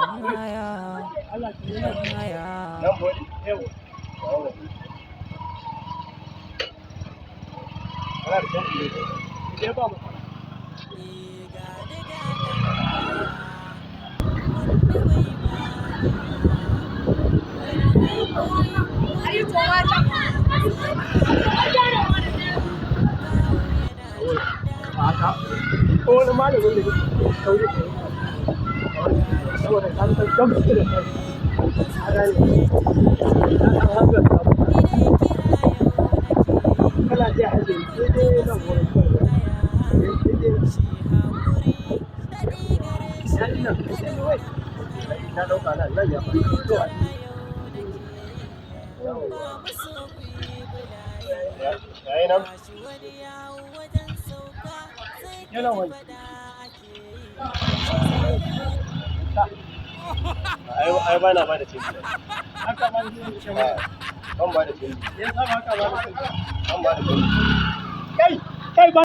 Allah ka yi nan. Nan bodi. Yau. Kana da canji ne? Je ba mu. Haka. Ko wani malamin da kake sauri ka yi. Saboda ka san gamsu da kai. Ka gane. Ka san hanzar ta abu. Kana je aje daidai nan wurin kawai. Daidai nan. Ya ina. Sai wai. Na ɗauka nan, nan ya fi. To. Ya yi nan? Yana wani. Ai ba na ba da canji. Haka ba ni ce ba. Ban ba da canji. Ya sa haka ba. Ban ba da canji. Kai, kai ba.